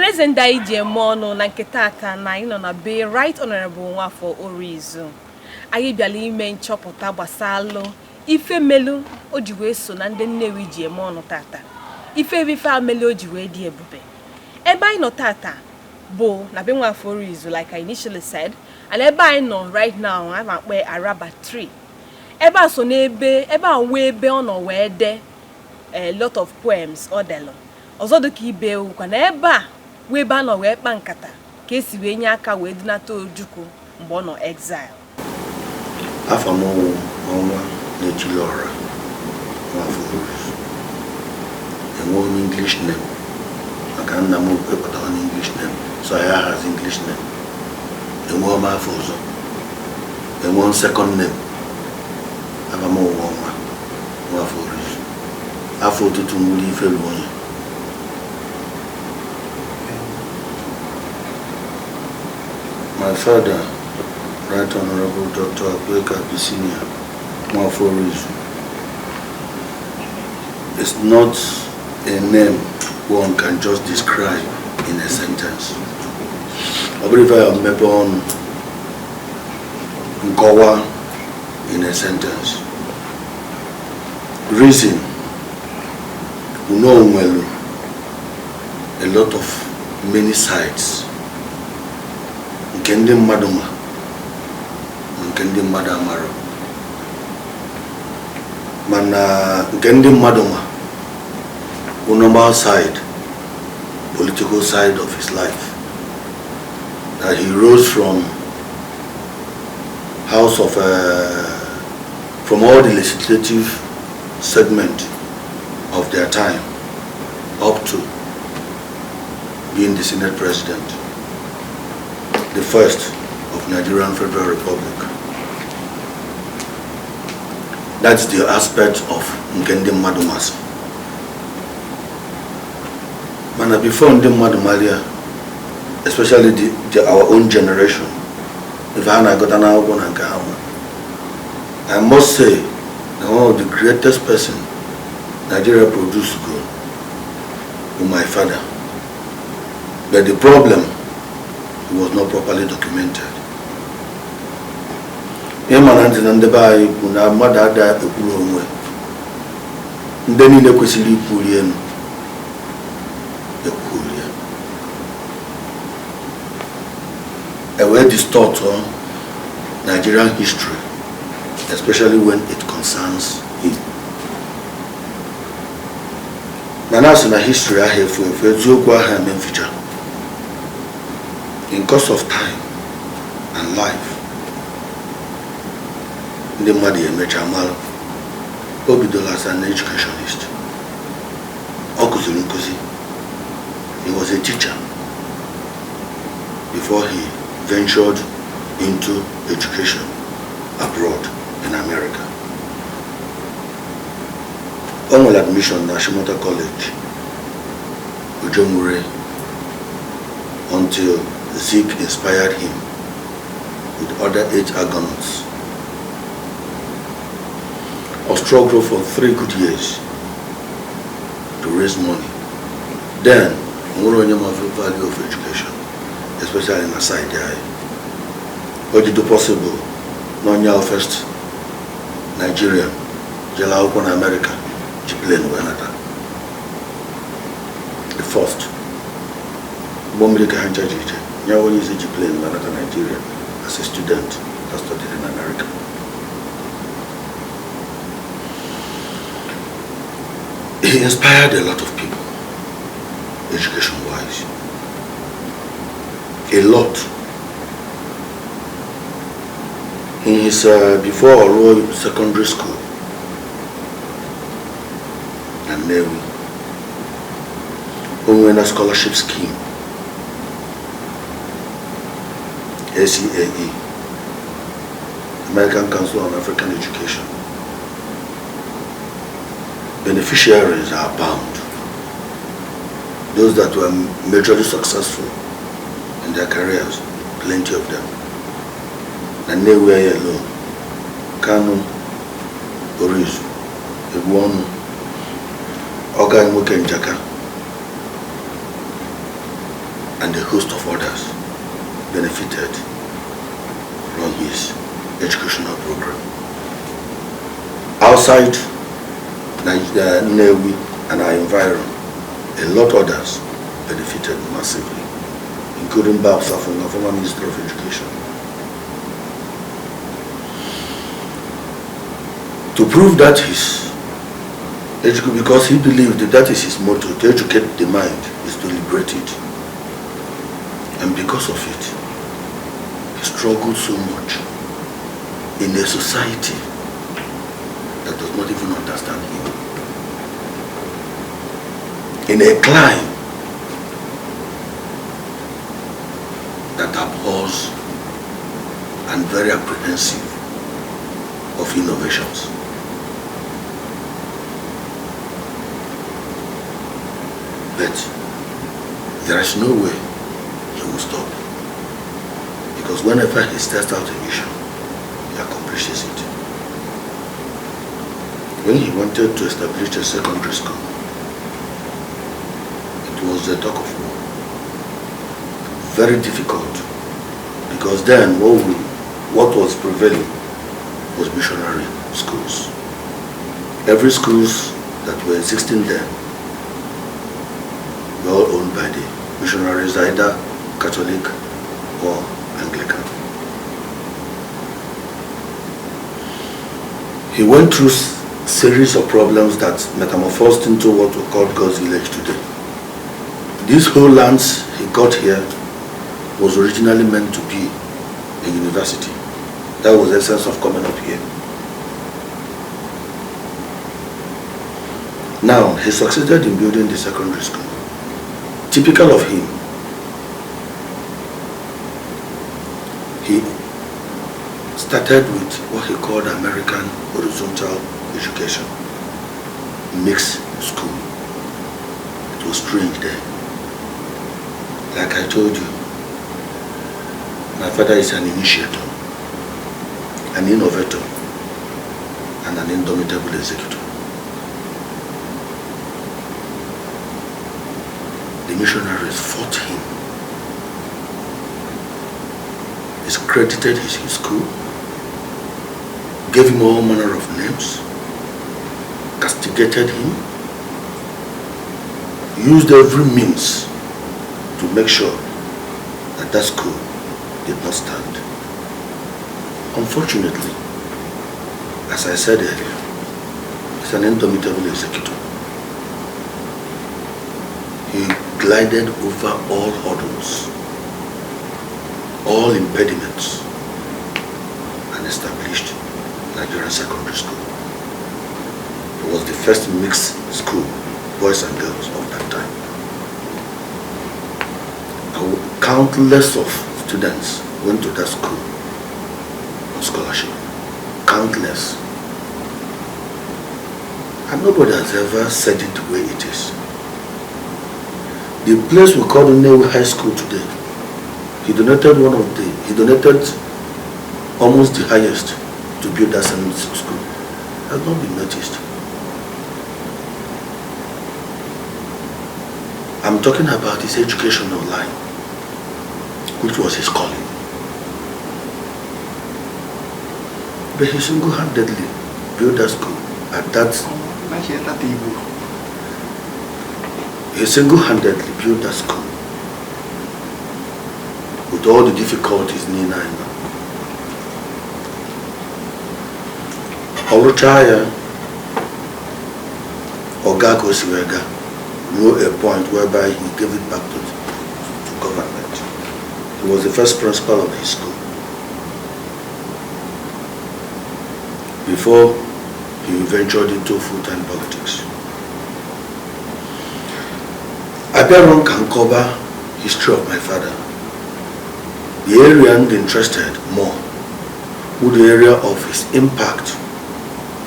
Ọhaneze ndị anyị ji eme ọnụ na nke tata na anyị nọ na be Right Honorable Nwafor Orizu. Anyị bịara ime nchọpụta gbasalụ ife melu o ji wee so na ndị Nnewi ji eme ọnụ tata, ife bụ ife amelu o ji wee dị ebube. Ebe anyị nọ tata bụ na be Nwafor Orizu, like I initially said, and ebe anyị nọ right now a na-akpọ Araba Tree. Ebe a so n'ebe ebe a wee ebe ọ nọ wee dee a lot of poems ọ delụ. Ọzọ dịka ibe wukwa na ebe a wee ebe a nọ wee kpa nkata ka esi wee nye aka wee dunata Ojukwu mgbe ọ nọ exile. Afọ m wụ Ọnwa Na-Etili Ọra Nwafor Orizu. Enwe onye English name maka nna m wepụtara onye English name, so ya has English name. Enwe m afọ ọzọ, enwe second name. Afa m wụ Ọnwa Nwafor Orizu. Afọ ụtụtụ nwere ife lu onye. My father, Right Honorable Dr. Akwaeke Abyssinia Nwafor Orizu, is not a name one can just describe in a sentence. Ọ bụrụ ife ya mmepe ọnụ nkọwa in a sentence. Reason, unu nwelu a lot of many sides nke ndị mmadụ ma, nke ndị mmadụ amarọ. Mana nke ndị mmadụ ma bụ normal side, political side of his life, that he rose from house of from all the legislative segment of their time up to being the Senate President, the first of Nigerian Federal Republic. That's the aspect of nke ndị mmadụ masị. Mana before ndị mmadụ mara ya, especially our own generation, ife ha na-agụta n'akwụkwọ na nke ha ma, I must say na one of the greatest person Nigeria produced go bụ my father. But the problem, he was not properly documented. Ihe ma na ntị na ndị be anyị bụ na mmadụ ada ekwuru onwe ndị niile kwesịrị ikwuri elu ekwuri ya, e wee distort Nigerian history, especially when it concerns him. Mana asị na history ahụ efu efu, eziokwu ahụ eme mficha. In course of time and life, ndị mmadụ emecha mara. O bidoro as an educationist. Ọ kụziri nkụzi. He was a teacher before he ventured into education abroad in America. O nwere admission na Achimota College, Ujomure, until Zik inspired him with other 8 Argonauts. I struggled for 3 good years to raise money. Then, nwere onye ma value of education, especially na side anyị. O jido possible na onye first Nigerian jere akwụkwọ na America ji plane wee nata. The first. Ụgbọ mmiri ka ha ncha ji ije. Ya onye isi ji plane wee nata Nigeria as a student that studied in America. He inspired a lot of people, education-wise. A lot. In his before Oro secondary school, and Nnewi, o nwere scholarship scheme, ACAE, American Council on African Education. Beneficiaries are bound. Those that were majorly successful in their careers, plenty of them. Na Nnewi alone, Kanu, Orizu, Egbuonu, Oga Nwoke Njaka, And a host of others benefited from his educational program. Outside Nnewi and our environ, a lot others benefited massively, including Babs Afunga, former Minister of Education. To prove that his education, because he believed that that is his motto, to educate the mind is to liberate it. And because of it, he struggled so much in a society that does not even understand him. In a clime that abhors and very apprehensive of innovations. But there is no way he will stop. Because whenever he starts out a mission, he accomplishes it. When he wanted to establish a secondary school, it was the talk of war. Very difficult, because then what was prevailing was missionary schools. Every schools that were existing then were all owned by the missionaries, either Catholic or Anglican. He went through series of problems that metamorphosed into what we call God's Village today. These whole lands he got here was originally meant to be a university. That was the essence of coming up here. Now, he succeeded in building the secondary school. Typical of him, he started with what he called American horizontal education, mixed school. It was strange then. Like I told you, my father is an initiator, an innovator, and an indomitable executor. The missionaries fought him, discredited his school, gave him all manner of names, castigated him, used every means to make sure that that school did not stand. Unfortunately, as I said earlier, he's an indomitable executor. He glided over all hurdles, all impediments, and established Nigerian Secondary School. It was the first mixed school, boys and girls, of that time. Countless of students went to that school on scholarship. Countless. And nobody has ever said it the way it is. The place we call Nnewi High School today, he donated he donated almost the highest to build that same school. It has not been noticed. I'm talking about his educational line, which was his calling. But he single-handedly built that school at that. He single-handedly built that school with all the difficulties in Nina. Oluchaya Oga Kosiwega knew a point whereby he gave it back to government. He was the first principal of his school. Before he ventured into full-time politics. Abiaron can cover history of my father. The area I'm interested more with the area of his impact.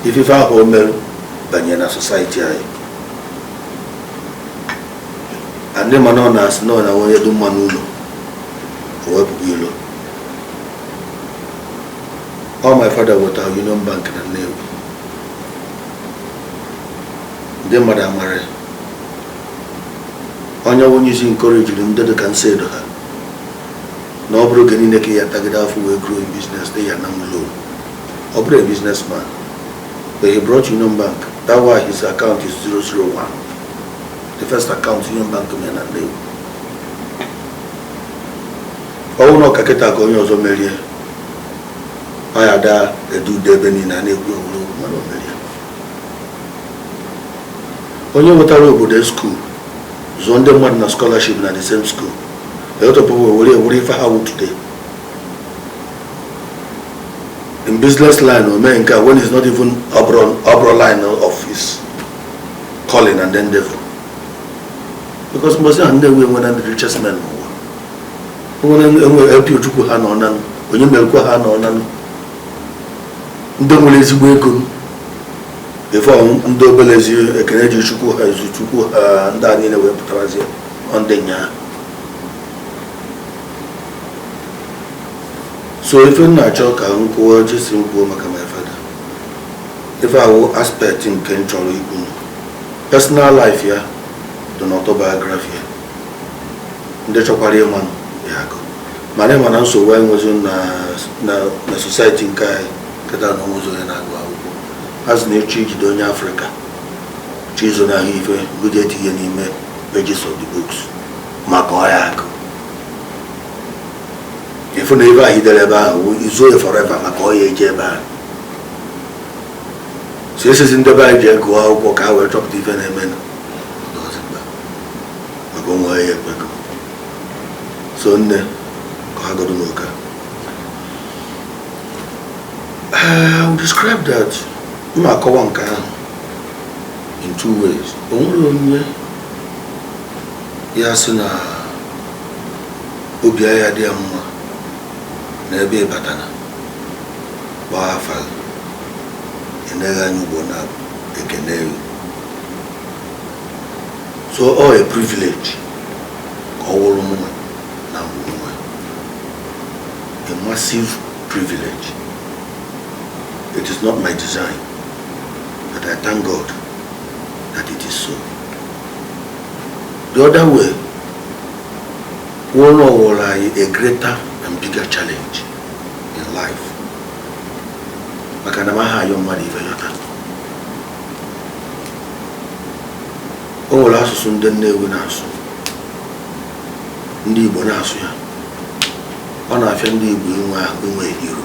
If you have Homer Banyana society, and then man as no na onye do manulo or all my father was at Union Bank in Nnewi. Then Madam Mary. Onye onye isi encourage ndị dị ka Nsedo ha na ọ bụrụ oge niile ka ya tagide afọ wee grow in business dị ya na loan. Ọ bụrụ a businessman, but he brought Union Bank. That why his account is 001, the first account Union Bank mere na Nnewi. Ọ bụrụ na ọka kịta ka onye ọzọ merie, ọ ya da edu ude ebe niile a na-ekwu owuru okwu, mana o merie. Onye nwetara obodo school, zụọ ndị mmadụ na scholarship na the same school, a lot of people were were ife ha wụ today in business line. O mee nke a when he's not even abroad line of his calling and endeavor, because mbọsị ahụ Nnewi enwe na ndị richest men n'ụwa, enwe enwe LP Ojukwu ha nọ nanụ, onye merikwa ha nọ nanụ, ndị nwere ezigbo ego before ndị obelezi ekene ji Chukwu ha ezu Chukwu ha, ndị a niile wee pụtarazie ọ ndị nyaa. So ife m na-achọ ka m kwuo, jesi m kwuo maka my father, ife ahụ aspect nke m chọrọ ikwu, personal life ya dị n'autobiography ya. Ndị chọkwara ịmanụ ya agụ, mana ịma na nsogbu anyị nwezi na society nke anyị kịta na onwezi onye na-agụ akwụkwọ. A sị na ịchọ ijide onye Afrịka chọ izo n'ahụ ife gụje etinye n'ime pages of the books maka ọ ya agụ, ịfụ na ebe ahụ idere ebe ahụ izuo ya forever maka ọ ya eje ebe ahụ. So esizi ndị be anyị ji gụọ akwụkwọ ka ha wee chọpụta ife na-eme maka onwe ya ekwego. So nne ka ha godo n'ụka. I will describe that, m akọwa nke ahụ in two ways. O nwere onye ya sị na obi ya dị ya mma na ebe ịbatana gbaa afa eneghị anya ugbo na ekene ya. So ọ a privilege ka ọ wụrụ mụ na nwe, a massive privilege. It is not my design, but I thank God that it is so. The other way, one wụrụ anyị a greater and bigger challenge in life, maka na m aha ayọ mmadụ ife yọta. O nwere asụsụ ndị Nnewi na-asụ, ndị Igbo na-asụ ya. Ọ na-afịa ndị Igbo inwe ahụ inwe hero.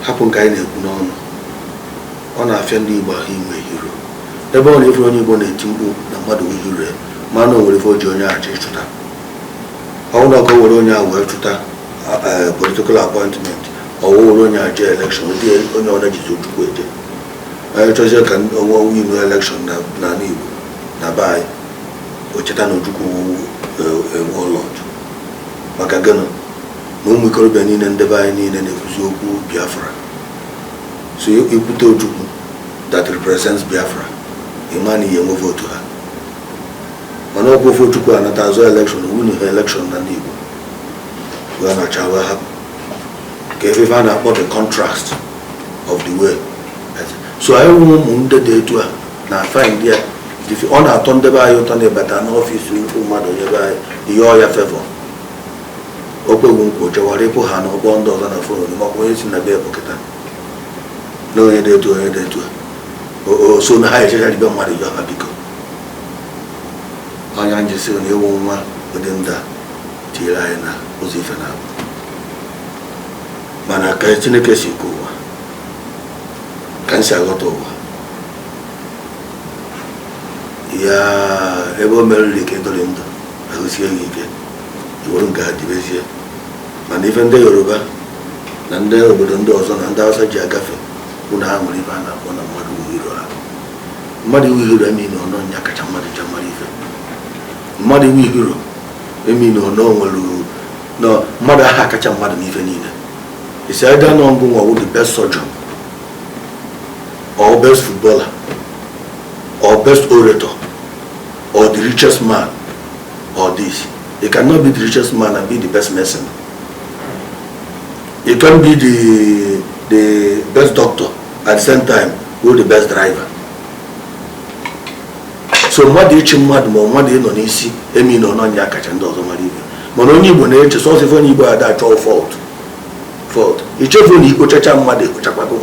Hapụ nke anyị na-ekwu n'ọnụ, ọ na-afịa ndị Igbo ahụ inwe hero. Ebe ọ na-efe onye Igbo na-eti mkpu na mmadụ wụ hero ya, mana o nwere ife o ji onye achọ ịchụta. Ọ bụrụ na ọ were onye ahụ wee chụta political appointment, ọ were onye aje election, ụdị onye ọ na-ejizi Ojukwu eje, onye chọzie ka onwe win election n'ala Igbo na be anyị, o cheta na Ojukwu warlord. Maka gịnị? Na ụmụ ikorobịa niile, ndị be anyị niile na-ekwuzi okwu Biafra. So ikwute Ojukwu that represents Biafra, ịma na ihe enwe vote ha. Mana ọkwa ofe Ojukwu anata azụ election, win ha election na ndị Igbo wee nọcha wee hapụ ka efefe a na-akpọ the contrast of the way. So anyị nwụ ụmụ ndị dị etu a na find ya, ọ na-atọ ndebe anyị ụtọ na ịbata n'ọfịs mmadụ onye be anyị ihe ọya favor o kweghị nkwa, chewara ịpụ ha n'ọgbọ ndị ọzọ na phone, makwa onye si na be kịta na onye dị etu, onye dị etu a so na ha echecharibe mmadụ yọ ha biko. Anya njisi na ewu nwa ụdị ndị a tinyere anyị na ụzọ ife na abụ, mana ka Chineke si kwu ụwa ka m si aghọta ụwa ya, ebe o meriri ka ịdọrị ndụ ahụsie gị ike iwere nke ha dibezie. Mana ife ndị Yoruba na ndị obodo ndị ọzọ na ndị Hausa ji agafe bụ na ha nwere ife a na-akpọ na mmadụ wụ hero ha. Mmadụ iwu hero emi na ọnọ nya kacha mmadụ ncha mara ife. Mmadụ iwu hero emi na ọnọ nwere na mmadụ aha kacha mmadụ n'ife niile. Isi either nọ ngụ nwa wụ the best surgeon or best footballer or best orator or the richest man or this. You cannot be the richest man and be the best medicine. You can be the best doctor at the same time be the best driver. So mmadụ ịchị mmadụ ma mmadụ ịnọ n'isi emi na ọnọnya kacha ndị ọzọ mara ife. Mana onye Igbo na-eche sọsọ ife onye Igbo ada achọ fault. Ichefu na ikpochacha mmadụ ekpochakwago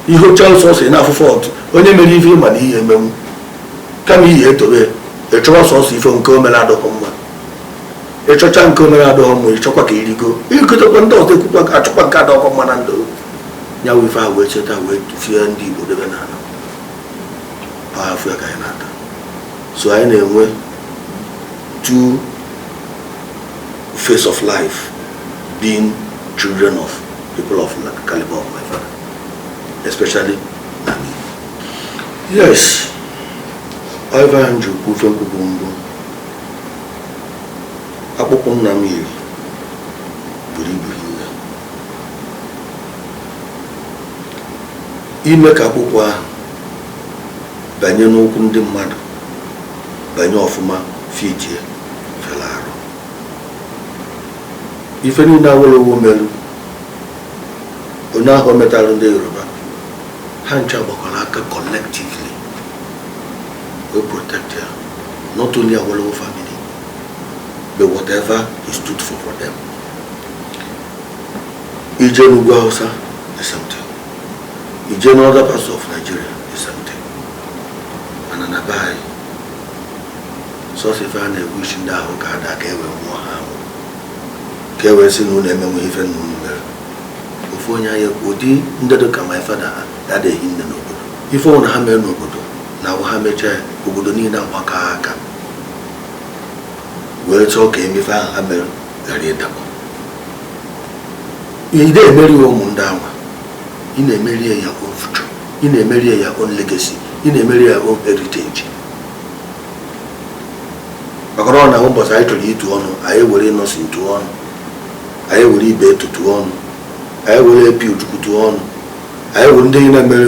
ihocha sọsọ ị na-afụ fault. Onye mere ife ịma na ihe emenwu, kama ihe etobe, ịchọwa sọsọ ife nke o mere adịghị mma. Ịchọcha nke o mere adịghị mma, ịchọkwa ka irigo irigotekwa ndị ọzọ ekwukwa achọkwa nke adịghị mma na ndụ ya. Wụ ife ahụ wee cheta wee fie ndị Igbo debe n'ala afọ ya ka anyị na-ata. So anyị na-enwe two face of life, being children of people of the caliber of my father, especially na me. Yes, ife ahụ ji kwu ife nkwukwu mbụ, akpụkpọ nna m yiri buru ibu hinne. Ime ka akpụkpọ ahụ banye n'ụkwụ ndị mmadụ, banye ọfụma, fitie fela arụ. Ife niile Awolowo merụ, onye ahụ metalụ ndị Yoruba, ha ncha gbakọrọ aka collectively wee protect ya, not only Awolowo family but whatever he stood for them. Ije n'ugwu Hausa, the same thing. Ije n'other parts of Nigeria, the same thing. Mana na be anyị, sọsọ ife a na-egwu isi ndị ahụ ka ada ka e wee nwụọ ha anwụ, ka e wee sị na unu emenwe ife na unu mere. Ofu onye anyị ụdị ndị dị ka my father ha adịghị nne n'obodo. Ife ọbụla ha mere n'obodo na awụ ha mechaa ya, obodo niile agbakọ aka wee chọọ ka emefe ahụ ha mere ghara ịdakpọ. Ị na-emeri ụmụ ndị anwa, ị na-emeri ya own future, ị na-emeri ya own legacy, ị na-emeri ya own heritage. Maka na ọ na ụbọchị anyị chọrọ itu ọnụ, anyị were Innocent tụọ ọnụ, anyị were ibe etu tụọ ọnụ, anyị were epi Ojukwu tụọ ọnụ, anyị were ndị na-emere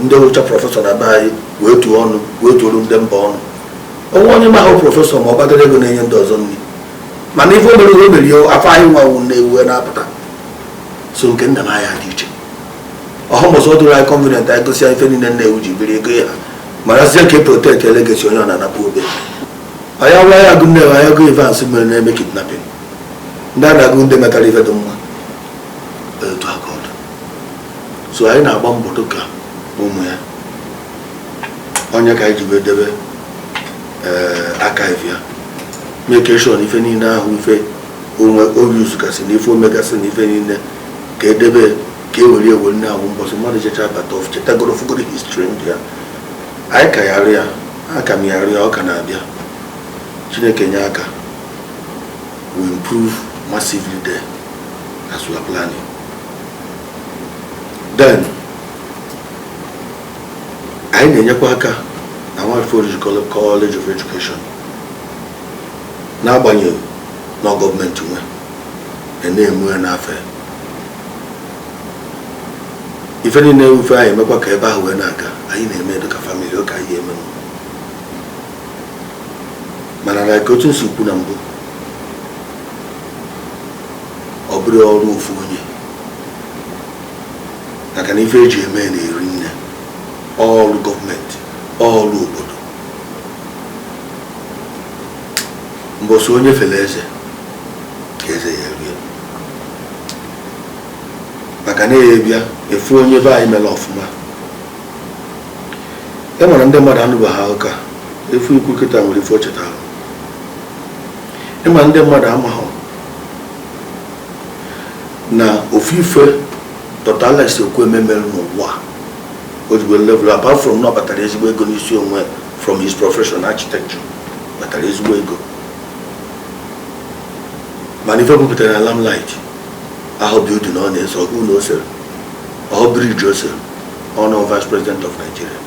ndị wụcha professor na be anyị wee tụọ ọnụ, wee tụrụ ndị mba ọnụ. Onwe onye mahụ professor ma ọ kpatara ego na-enye ndị ọzọ nri, mana ife o mere, o mere ya afọ anyị nwanwụ na-ewu na-apụta. So nke nna m anyị dị iche ọhụ mbọsọ dụrụ anyị convenient. Anyị gosi ife niile nna-ewu ji biri ego ya, marazie ka e protect legacy onye ọ na-anapụ obe anyị. Awụ anyị agụ nne anyị agụ Evans mere na-eme kidnapping, ndị a na-agụ ndị metara ife dị mma etu aka ọdụ. So anyị na-agba mbọ dịka ụmụ ya, onye ka anyị ji wee debe archive ya, make sure na ife niile ahụ, ife onwe oyuzugasị na ife omegasị na ife niile ka edebe, ka e were ewe nne ahụ. Mbọsị mmadụ checha bata of chetagoro fugoro history ndụ ya. Anyị ka ya arụ ya, aka m ya arụ ya, ọ ka na-abịa. Chineke nye aka, we improve massively there as we are planning. Then anyị na-enyekwa aka na Nwafọ College of Education, n'agbanyeghị na gọọmenti nwe na-eme ya n'afọ ya. Ife niile ife anyị emekwa ka ebe ahụ wee na-aga. Anyị na-eme dịka family ụka anyị emenwu, mana na ka otu nsi kwu na mbụ, ọ bụrụ ọrụ ofu onye, maka na ife eji eme na-eri nne. Ọrụ gọọmenti, ọrụ obodo, mbọsị onye fere eze ka eze ya erie, maka na ya bịa efu onye be anyị mere ọfụma. E nwere ndị mmadụ anụbeghị ụka efu ikwu kịta nwere ife o chetara. Ịma ndị mmadụ amaghị na ofu ife Dr. Alex Ekwueme mere n'ụwa o ji wee level, apart from na ọ kpatara ezigbo ego n'isi onwe from his profession, architecture, kpatara ezigbo ego, mana ife bupụtara na limelight ahụ, building ọ na-ese, ọhụ na o sere, ọhụ bridge o sere, ọ nọ vice president of Nigeria.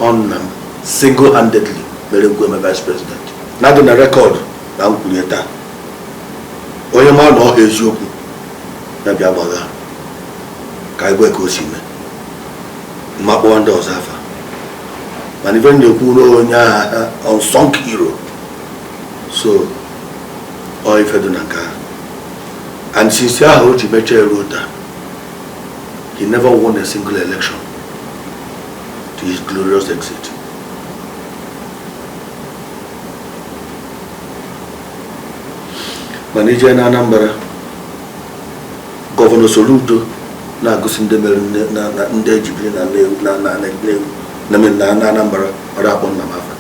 Ọ nna m single-handedly mere Ekwueme vice president na-adị na record na nkwurie taa. Onye ma na ọha eziokwu ya bịa gbagha ka anyị gwa ka o si mee, mma kpọọ ndị ọzọ afa. Mana ife m na-ekwu na onye agha unsung hero, so ọ ife dị na nke ahụ. And since ahụ o ji mechaa ruo taa, he never won a single election. To his glorious exit. Mana ije na Anambra, Governor Soludo na-agụsị ndị mere ndị ejibiri na na na Anambra, ọrụ akpọ nna m afa.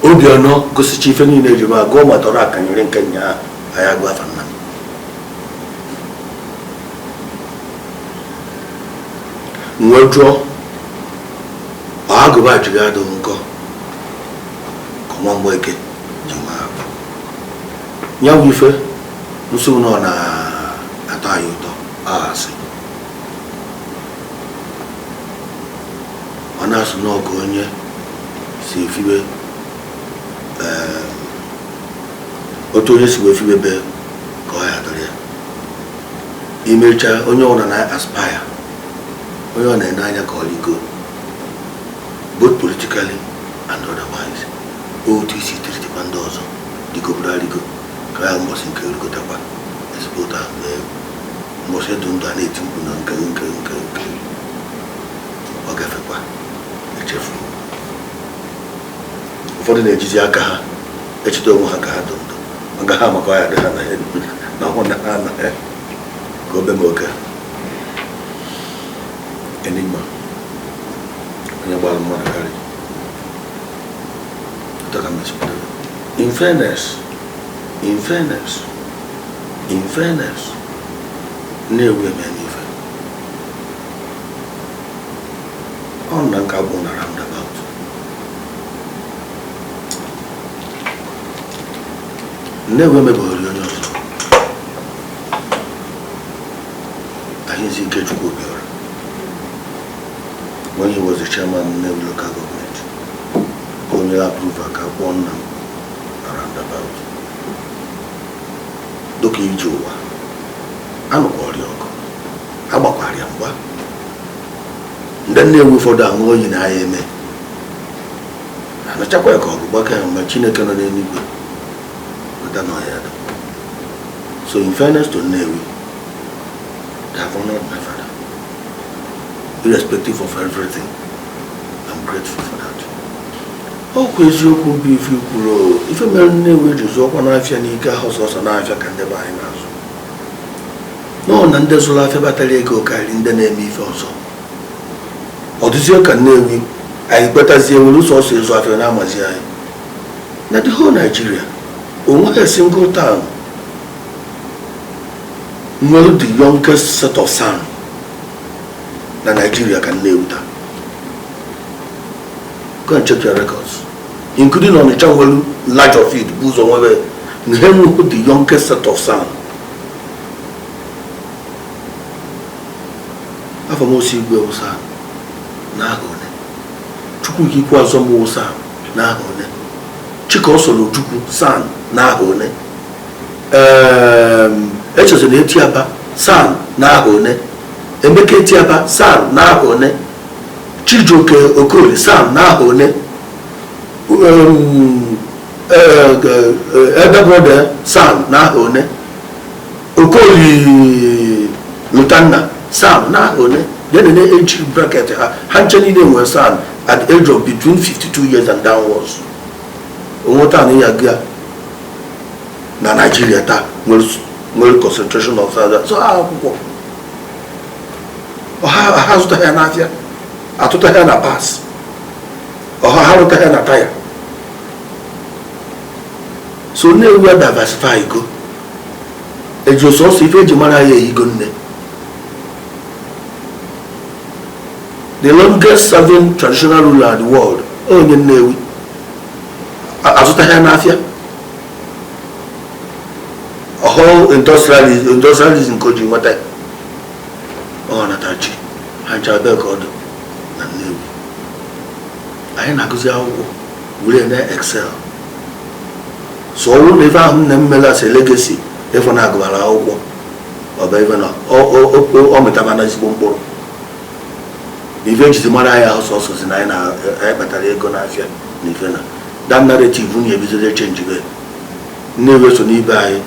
Obianọ gosicha ife niile eji ma gụọ ma tọrọ akanyere nke nyaa anyị agụ afa nna m. Nwee jụọ agụba jiri adịghị nkọ ka nwa Mgbeke ji nwa ya wụ ife nsogbu nọ na-atọ anyị ụtọ. Asị ọ na-asụ n'ọgụ onye si efibe, otu onye si wee fibe be ka ọ ya dọrọ ya imechaa. Onye ọbụla na-aspire, onye ọ na-ene anya ka ọ ligo, both politically and otherwise, otu isi tiritikwa ndị ọzọ ligoburu aligo ka ya mbọsị nke rigotakwa ezigbo otu ahụ mee mbọsị ndụ ndụ a na-eti mkpu na nke nke nke nke ọ gafekwa echefu. Ụfọdụ na-ejizi aka ha echeta onwe ha ka ha dụ ndụ maka ha, maka ọ ya dị ha na na ọhụ na ha na ya ka o be m oke enigma onye gbara mmadụ karị. Otu ka m esi kwadobe. In fairness, in fairness, in fairness, Nnewi eme n'ife ọ na nka bụ na roundabout. Nnewi emebeghị onye ọzọ. Ahịzi Ikechukwu Obiora, when he was the chairman of Nnewi local government, ka onye approve ka kpọọ nna m na roundabout. Dịka ije ụwa anụkwara ya ọgụ, agbakwara ya mgba. Ndị Nnewi ụfọdụ aṅụ oyi na ya eme anachakwa ya ka ọgụ gbaka ya, mgbe Chineke nọ n'eluigwe weta na ọya dị. So in fairness to Nnewi, they have honored my father irrespective of everything. I'm grateful for that. Ọkwa eziokwu bụ ife kwuru, ife mere Nnewi ji zụọkwa n'afịa n'ike ahụ sọsọ n'afịa ka ndị be anyị na-azụ nọọ na ndị zụrụ afịa batara ego karịrị ndị na-eme ife ọzọ. Ọ dịzie ka Nnewi anyị kwetazie were sọsọ ịzụ afịa na-amazi anyị na the whole Nigeria. Onweghị single town nwere the youngest set of SAN na Nigeria ka Nnewi taa. Go and check your records, including Onitsha nwere large of it bụ ụzọ nwere na ha enweghị the youngest set of SAN. Afọ m osi igwe wụsa n'aha one, Chukwuka ikwu azọm wụsa n'aha one, Chikaọsọrọ Ojukwu SAN n'aha one, Echezona Etiaba SAN n'aha one, Emeka Etiaba SAN n'aha one, Chijioke Okorie SAN n'aha one, elder brother SAN n'aha one, Okoli Lutanna SAN n'aha one. Then na age bracket ha, ha nche niile nwere SAN at the age of between 52 years and downwards. Onwe taa na ya ga na Nigeria taa nwere concentration of SAN. So ha akwụkwọ ọha ha zụtaghị ya n'afịa, atụtaghị ya na pass, ọha ha rụtaghị ya na taya. So Nnewi ya diversify go eji sọsọ ife eji mara ya eyigo nne. The longest serving traditional ruler in the world, onye Nnewi, azụtaghị ya n'afịa. Ọhụ industrialism ka o ji nweta ọ natachi ha ncha bee ka ọ dị na Nnewi. Anyị na-agụzi akwụkwọ were na excel. So ọ bụrụ na ife ahụ nna m mere as a legacy, ịfụ na agụbara akwụkwọ, ọ bụ ife na ọ mịtaba na ezigbo mkpụrụ na ife ejizi mara anyị ahụ sọsọ si na anyị kpatara ego n'afịa na ife na that narrative na ebidozie change be. Nnewi so n'ibe anyị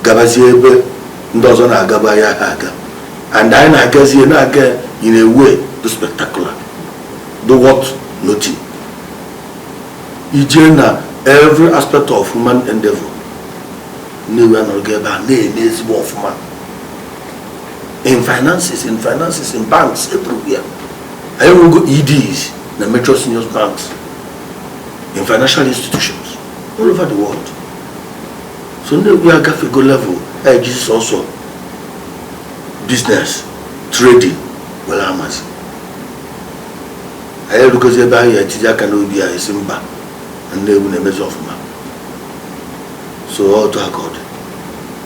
gabazie ebe ndị ọzọ na-agaba ya ha aga. And anyị na-agazie na-aga in a way dị spectacular, dị worth noting. Ije na every aspect of human endeavor, Nnewi anọrọgo ebe a na-eme ezigbo ọfụma in finances, in banks, everywhere. Anyị nwego EDs na major senior banks, in financial institutions all over the world. So Nnewi agafego level ejizi sọsọ business trading were amazi. Anyị erugozi ebe anyị etinye aka n'obi anyị si mba na Nnewi na-emezi ọfụma. So otu aka ọ dị.